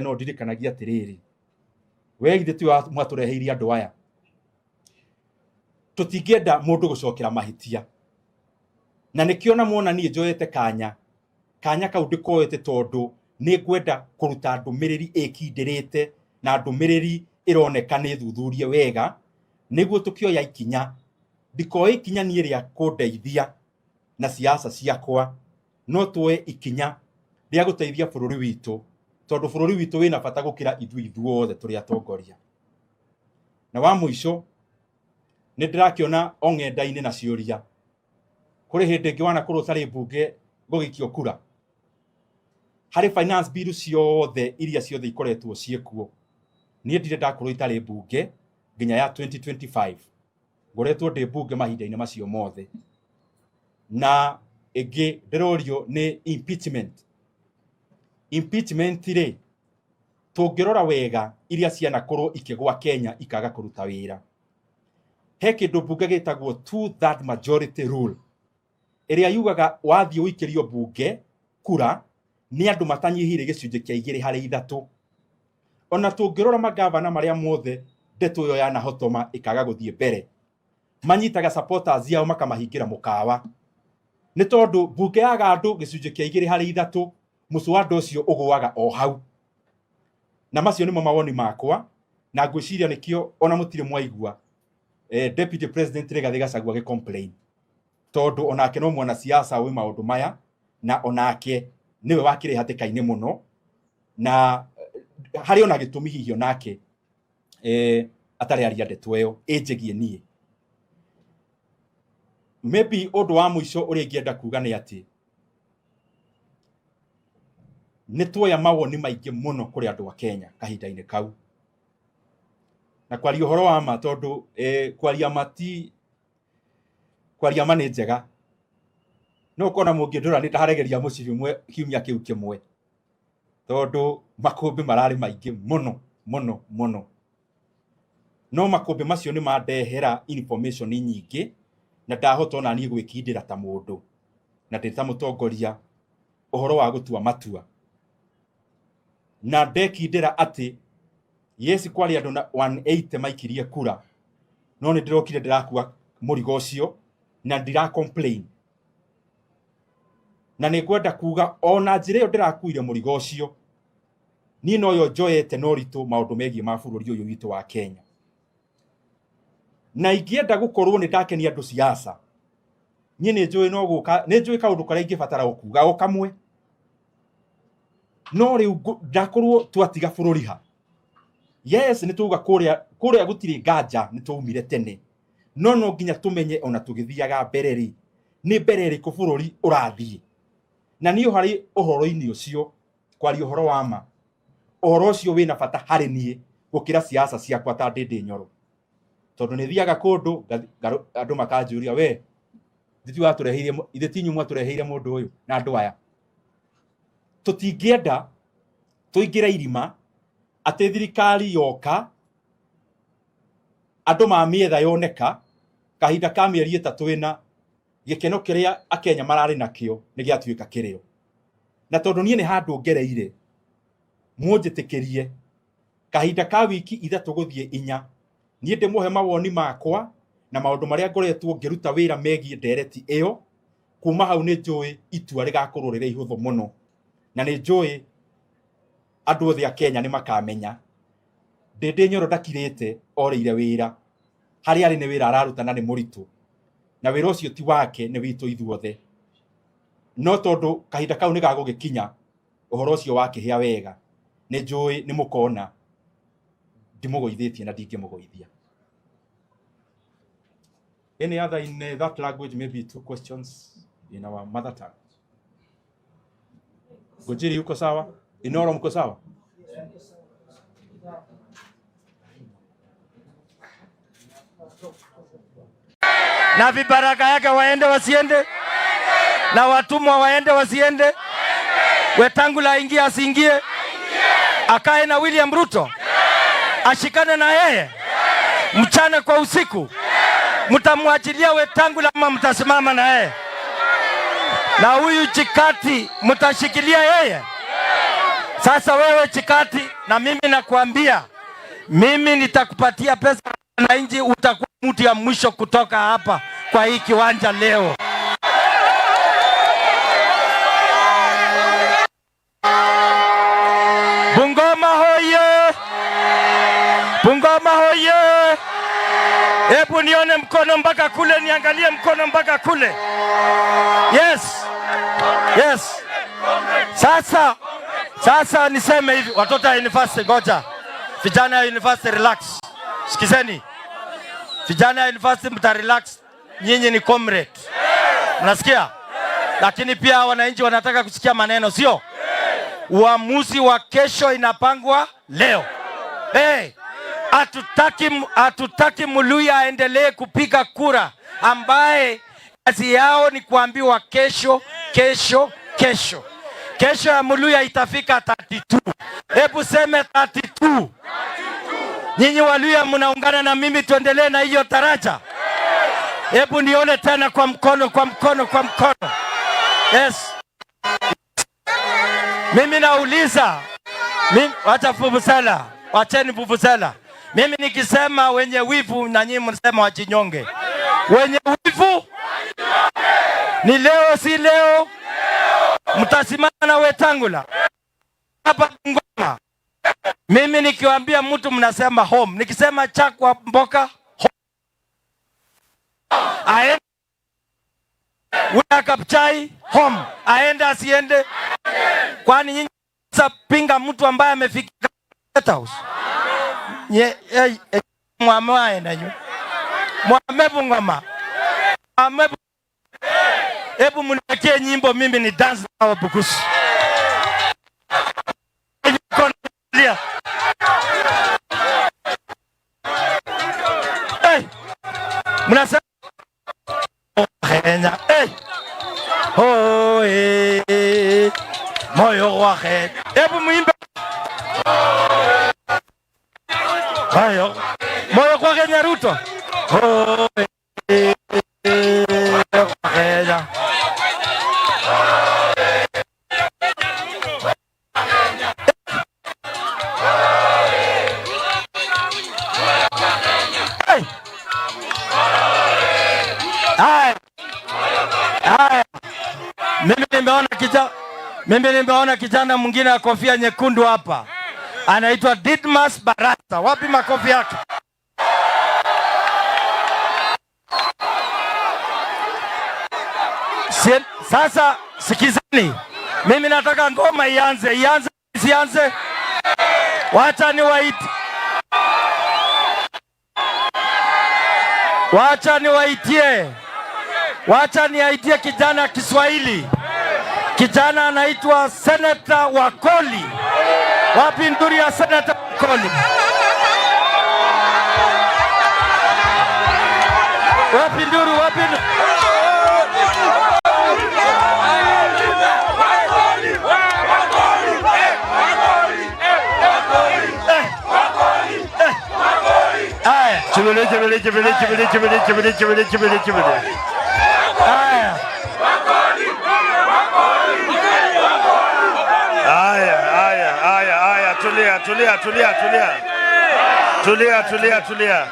No ndirikanagia atiriri, we githĩ tiwe mwatũreheire andũ aya? Tũtingĩenda mũndũ gũcokera mahĩtia, na nĩkĩo na mwona niĩ njoete kanya kanya kau ndĩkoete, tondũ nĩ ngwenda kũruta ndũmĩrĩri ĩkindĩrĩte na ndũmĩrĩri ĩroneka nĩ thuthurie wega, nĩguo tũkĩoya ikinya ndikoe ikinya niĩ rĩa kũndeithia na siasa ciakwa, no tuoye ikinya rĩa gũteithia bũrũri witũ, tondũ bũrũri witũ wĩna bata gũkĩra ithuĩ ithuothe tũrĩ atongoria. Na wa mũico, nĩ ndĩrakĩona o ng'enda-inĩ na ciũria, kũrĩ hĩndĩ ĩngĩ wanakorwo ũtarĩ mbunge gũgĩikio kura harĩ finance bill ciothe iria ciothe ikoretwo ciĩkuo? Niĩ ndirĩ ndakorwo itarĩ mbunge nginya ya 2025. Ngoretwo ndĩ mbunge mahinda-inĩ macio mothe. Na ĩngĩ ndĩrorio nĩ impeachment. Impeachment rĩ, tũngĩrora wega iria cianakorwo ikĩgwa Kenya ikaga kũruta wĩra, he kĩndũ mbunge gĩtagwo two third majority rule, ĩrĩa yugaga wathiĩ ũikĩrio mbunge kura nĩ andũ matanyihĩire gĩcunjĩ kĩa 2 harĩ 3. Ona tũngĩrora magavana marĩa mothe ndeto ĩyo yanahotoma ĩkaga gũthiĩ mbere, manyitaga supporters yao makamahingĩra mũkawa, nĩ tondũ mbunge yaga andũ gĩcunjĩ kĩa 2 harĩ 3, mũcwanda ũcio ũgũaga o hau. Na macio nĩmo mawoni makwa, na ngwĩciria nĩkĩo ona mũtirĩ mwaigua Deputy President Rigathĩ Gachagua agĩ complain, tondũ onake no mwanasiasa wĩ maũndũ maya, na onake nĩwe wakĩrĩ hatĩka-inĩ mũno, na harĩ ona gĩtũmi hihi onake atarĩ aria ndeto ĩyo ĩnjĩgie niĩ. Maybe ũndũ wa mũico ũrĩa ingĩenda kuga nĩ atĩ nĩ tuoya mawoni maingĩ mũno kũrĩ andũ a Kenya kahinda-inĩ kau, na kwaria ũhoro wa ma, tondũ kwaria ma ti kwaria ma nĩ njega, no ũkona mũngĩndora nĩ ndaregeria mũcibi ũmwe kiumia kĩu kĩmwe, tondũ makũmbĩ mararĩ maingĩ mũno mũno mũno. No makũmbĩ macio nĩ mandehera information nyingĩ, na ndahota ona niĩ gwĩkindĩra ta mũndũ na ndĩ ta mũtongoria ũhoro wa gũtua matua, na ndekindĩra atĩ yes, kwarĩ andũ na 180 maikirie kura, no nĩ ndĩrokire ndĩrakua mũrigo ũcio na ndira complain. Na nĩ ngwenda kuga ona njĩra ĩyo ndĩrakuire mũrigo ũcio, niĩ noyo njoete na ũritũ maũndũ megiĩ ma bũrũri ũyũ witũ wa Kenya. Na ingĩenda gũkorwo nĩ ndakenia andũ siasa, niĩ nĩ njũĩ no gũka, nĩ njũĩ kaũndũ karĩa ingĩbatara gũkuga o kamwe, no rĩu ndakorwo twatiga bũrũri ha. Yes, nĩ tuga kũrĩa kũrĩa gũtirĩ nganja nĩ twaumire tene, no no nginya tũmenye ona tũgĩthiaga mbere rĩ, nĩ mbere ĩrĩkũ bũrũri ũrathiĩ. Na niĩ harĩ ũhoro-inĩ ũcio, kwaria ũhoro wa ma, ũhoro ũcio wĩna bata harĩ niĩ gũkĩra siasa ciakwa ta Ndĩndĩ Nyoro, tondũ nĩ thiaga kũndũ andũ makanjũria, "We ithuĩ ti watũreheire, ithuĩ ti inyuĩ mwatũreheire mũndũ ũyũ na andũ aya?" Tũtingĩenda tũingĩre irima atĩ thirikari yoka andũ mamĩetha yoneka kahinda ka mĩeri 3 ĩna, gĩkeno kĩrĩa akenya mararĩ nakĩo nĩ gĩatuĩka kĩrĩo. Na tondũ niĩ nĩ handũ ngereire, mũnjĩtĩkĩrie kahinda ka wiki 3 gũthiĩ 4 niĩ ndĩmũhe mawoni makwa na maũndũ marĩa ngoretwo ngĩruta wĩra megiĩ ndereti ĩyo. Kuma hau nĩ njũĩ itua rĩgakorwo rĩrĩ ihũthũ mũno, na nĩ njũĩ andũ othe a Kenya nĩ makamenya Ndĩndĩ Nyoro ndakirĩte orĩire wĩra. Harĩa arĩ nĩ wĩra araruta na nĩ mũritũ, na wĩra ũcio ti wake, nĩ witũ ithuothe. No tondũ kahinda kau nĩ gagũgĩkinya, ũhoro ũcio wakĩhĩa wega, nĩ njũĩ nĩ mũkona ndimũgũithĩtie na ndingĩmũgũithia. Any other in that language? Maybe two questions in our mother tongue. Gojiri yuko sawa? Inoro mko sawa? Na vibaraka yake waende wasiende? Na watumwa waende wasiende? Wetangula aingie asiingie? Akae na William Ruto, ashikane na yeye mchana kwa usiku. Mtamwachilia Wetangula ama mtasimama na yeye? Na huyu Chikati mtashikilia yeye? Sasa wewe Chikati, na mimi nakuambia, mimi nitakupatia pesa wananchi, utakuwa mtu ya mwisho kutoka hapa kwa hii kiwanja leo. Bungoma hoye! Bungoma hoye! Hebu nione mkono mpaka kule, niangalie mkono mpaka kule. Yes. Yes. Sasa niseme hivi, watoto wa university, ngoja. Vijana wa university relax. Sikizeni. Vijana wa university mta relax, nyinyi ni comrade. Mnasikia? Lakini pia wananchi wanataka kusikia maneno, sio? Uamuzi wa kesho inapangwa leo. Hey, hatutaki Muluya aendelee kupiga kura ambaye kazi yao ni kuambiwa kesho, kesho, kesho. Kesho ya Muluya itafika 32. Hebu seme 32. Nyinyi Waluya mnaungana na mimi tuendelee na hiyo taraja. Hebu nione tena kwa mkono, kwa mkono, kwa mkono. Yes. Mimi nauliza, wacha vuvuzela, wacheni vuvuzela. Mimi nikisema wenye wivu na nyinyi mnasema wajinyonge. Wenye wivu ni leo, si leo? Mtasimama na Wetangula hapa Bungoma. Mimi nikiwaambia mtu mnasema home, nikisema chakwa mboka home. Aende Kabuchai home, aende asiende? Kwani nyinyi sasa pinga mtu ambaye amefika State House? Nye mwame aende nyu. Mwame Bungoma. Mwame. Hebu mniwekee nyimbo mimi ni dance na Wabukusu. Hey, mnasema Kenya. Hey. Oh, hey. Moyo wa Kenya. Hebu muimbe. Moyo. Moyo kwa Kenya Ruto. Oh, hey. Kenya. Hey. Haya. Haya. Mimi nimeona kijana mwingine wa kofia nyekundu hapa. Anaitwa Didmas Barasa. Wapi makofi yake? Sasa sikizeni. Mimi nataka ngoma ianze, ianze, isianze. Wacha niwaite. Wacha niwaitie. Wacha niaitie kijana Kiswahili. Kijana anaitwa Senator Wakoli. Wapi nduri ya Senator Wakoli? Wapi nduru, wapi nduru? Haya. Chibili, chibili, chibili, chibili, chibili, chibili, chibili, chibili, chibili. Haya. Haya, haya, haya, haya, tulia, tulia, tulia, tulia. Tulia, tulia, tulia.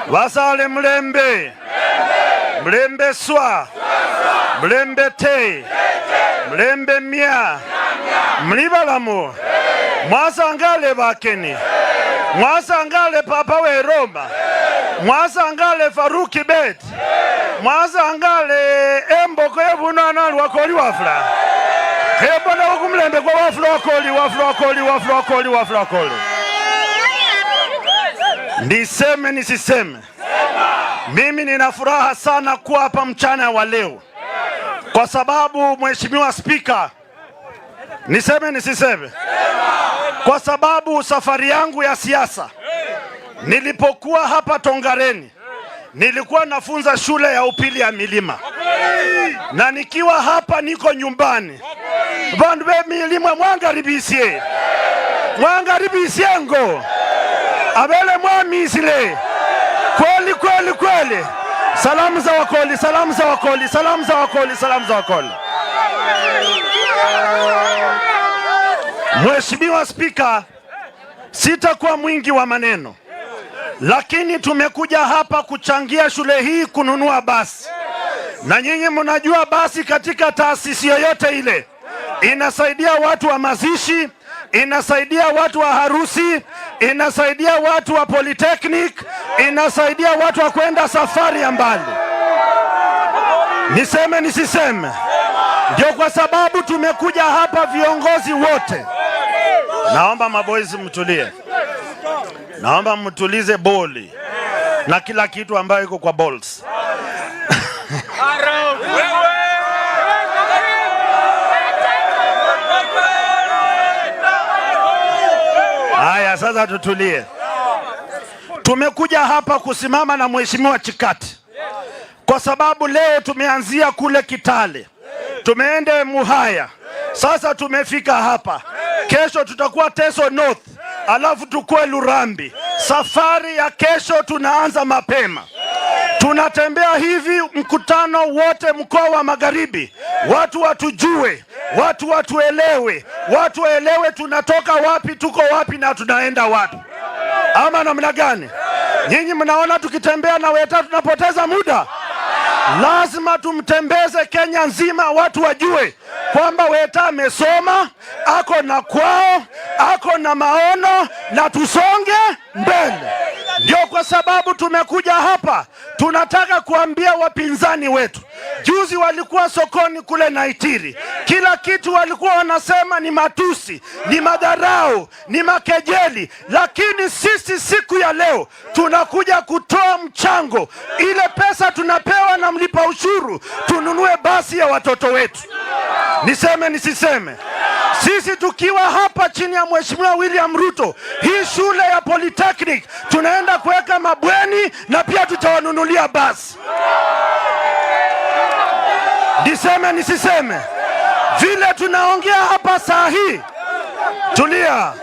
Wasale mlembe. Mlembe swa. Mlembe te. Mlembe mia. Mlibalamu. Mwasangale bakeni. Mwasangale papa we Roma. Mwasangale Faruki Bet. Mwasangale emboko yebunana lwakoli wafula. Hebona kumlembe kwa wafula wakoli, wafula wakoli, wafula wakoli, wafula wakoli. Niseme nisiseme? Mimi nina furaha sana kuwa hapa mchana wa leo. Kwa sababu Mheshimiwa Spika, niseme nisiseme? Kwa sababu safari yangu ya siasa, nilipokuwa hapa Tongareni, nilikuwa nafunza shule ya upili ya Milima. Na nikiwa hapa niko nyumbani. Bandu be Milima mwangaribisie. Mwangaribisie ngo. Abele mwamisile. Kweli kweli kweli. Salamu za Wakoli, salamu za Wakoli, salamu za Wakoli, salamu za Wakoli. Mheshimiwa Spika, sitakuwa mwingi wa maneno, lakini tumekuja hapa kuchangia shule hii kununua basi, na nyinyi mnajua basi katika taasisi yoyote ile inasaidia watu wa mazishi, inasaidia watu wa harusi, inasaidia watu wa polytechnic, inasaidia watu wa kwenda safari ya mbali. Niseme nisiseme? Ndio kwa sababu tumekuja hapa viongozi wote. Naomba maboys mtulie, naomba mtulize boli na kila kitu ambayo iko kwa balls. Haya, sasa tutulie. Tumekuja hapa kusimama na Mheshimiwa Chikati kwa sababu leo tumeanzia kule Kitale, tumeenda Muhaya, sasa tumefika hapa. Kesho tutakuwa Teso North, alafu tukue Lurambi. Safari ya kesho tunaanza mapema, tunatembea hivi mkutano wote mkoa wa Magharibi, watu watujue, watu watuelewe, watu waelewe tunatoka wapi, tuko wapi na tunaenda wapi, ama namna gani? Nyinyi mnaona tukitembea na Weta tunapoteza muda? Lazima tumtembeze Kenya nzima, watu wajue kwamba Weta amesoma, ako na kwao, ako na maono na tusonge mbele. Ndio kwa sababu tumekuja hapa, tunataka kuambia wapinzani wetu. Juzi walikuwa sokoni kule Naitiri, kila kitu walikuwa wanasema ni matusi, ni madharau, ni makejeli, lakini sisi siku ya leo tunakuja kutoa mchango, ile pesa tunapewa na mlipa ushuru, tununue basi ya watoto wetu. Niseme nisiseme? Sisi tukiwa hapa chini ya Mheshimiwa William Ruto, hii shule ya Polytechnic tunaenda kuweka mabweni na pia tutawanunulia basi. Niseme nisiseme? Vile tunaongea hapa saa hii, tulia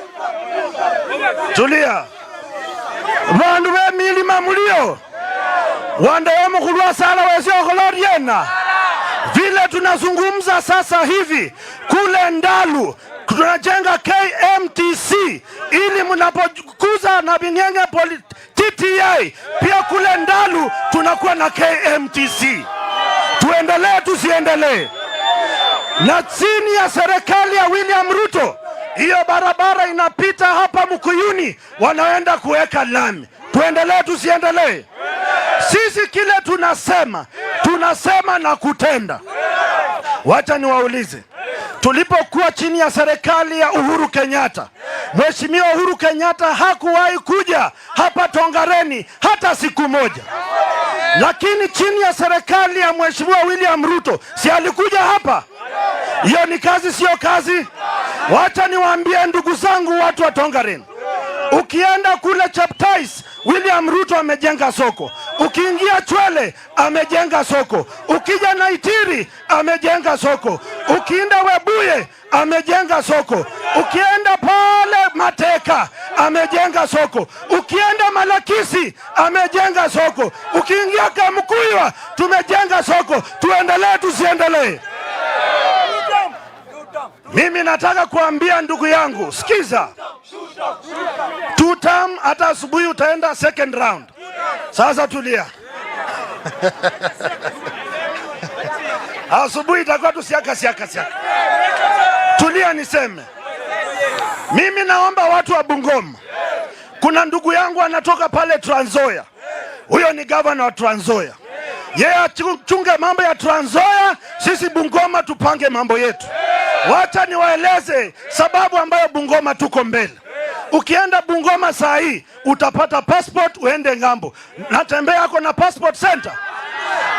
tulia, bandu be milima mulio wanda mukhulwa sala wesiokhola oryena. Vile tunazungumza sasa hivi kule Ndalu tunajenga KMTC ili mnapokuza na Bingenge TTA, pia kule Ndalu tunakuwa na KMTC. Tuendelee tusiendelee? Na chini ya serikali ya William Ruto, hiyo barabara inapita hapa Mkuyuni, wanaenda kuweka lami. Tuendelee tusiendelee? Sisi kile tunasema, tunasema na kutenda. Wacha niwaulize, tulipokuwa chini ya serikali ya Uhuru Kenyatta, Mheshimiwa Uhuru Kenyatta hakuwahi kuja hapa Tongareni hata siku moja, lakini chini ya serikali ya Mheshimiwa William Ruto si alikuja hapa? Hiyo ni kazi, sio kazi? Wacha niwaambie ndugu zangu, watu wa Tongaren, ukienda kule Cheptais, William Ruto amejenga soko. Ukiingia Chwele amejenga soko. Ukija Naitiri amejenga soko. Ukienda Webuye amejenga soko. Ukienda pale Mateka amejenga soko. Ukienda Malakisi amejenga soko. Ukiingia Kamkuywa tumejenga soko. Tuendelee tusiendelee? Mimi nataka kuambia ndugu yangu, sikiza. Two term, hata asubuhi utaenda second round. Sasa tulia. Asubuhi itakuwa tu siaka siaka siaka. Tulia niseme. Mimi naomba watu wa Bungoma. Kuna ndugu yangu anatoka pale Trans Nzoia. Huyo ni governor wa Trans Nzoia. Yeye achunge mambo ya Trans Nzoia, sisi Bungoma tupange mambo yetu. Wacha niwaeleze sababu ambayo Bungoma tuko mbele. Ukienda Bungoma saa hii utapata passport uende ng'ambo. Natembea yako na passport center.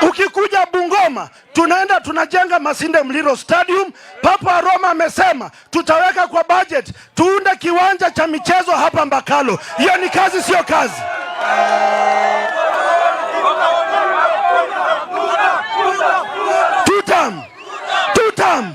Ukikuja Bungoma tunaenda tunajenga Masinde Muliro Stadium. Papa Roma amesema tutaweka kwa budget tuunde kiwanja cha michezo hapa Mbakalo. Hiyo ni kazi, sio kazi? Two term. Two term.